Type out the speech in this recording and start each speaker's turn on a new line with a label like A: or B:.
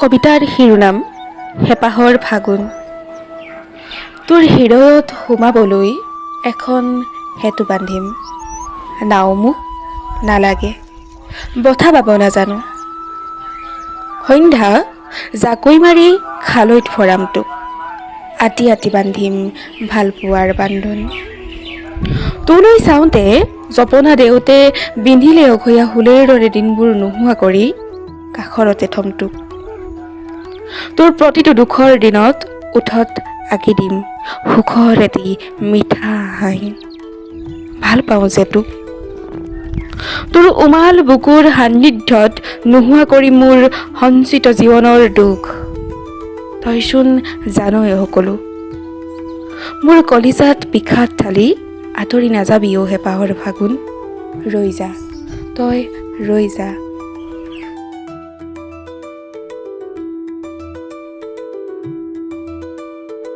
A: কবিতাৰ শিৰোনাম হেঁপাহৰ ফাগুন। তোৰ হৃদয়ত সোমাবলৈ এখন সেতু বান্ধিম। নাও মোক নালাগে, বঠা বাব নাজানো। সন্ধ্যা জাকৈ মাৰি খালৈত ভৰাম তোক, আটি আটি বান্ধিম ভালপোৱাৰ বান্ধোন। তোলৈ চাওঁতে জপনা দেওতে বিন্ধিলে অঘৰীয়া হুলেৰ দৰে দিনবোৰ নোহোৱা কৰি কাষৰতে থম তোক। তোৰ প্ৰতিটো দুখৰ দিনত ওঁঠত আঁকি দিম সুখৰ এটি মিঠা হাঁহি। ভাল পাওঁ যে তোক। তোৰ উমাল বুকুৰ সান্নিধ্যত নোহোৱা কৰি মোৰ সঞ্চিত জীৱনৰ দুখ। তইচোন জানই সকলো। মোৰ কলিজাত বিষাদ ঢালি আঁতৰি নাযাবি অ' হেঁপাহৰ ফাগুন। ৰৈ যা, তই ৰৈ যা।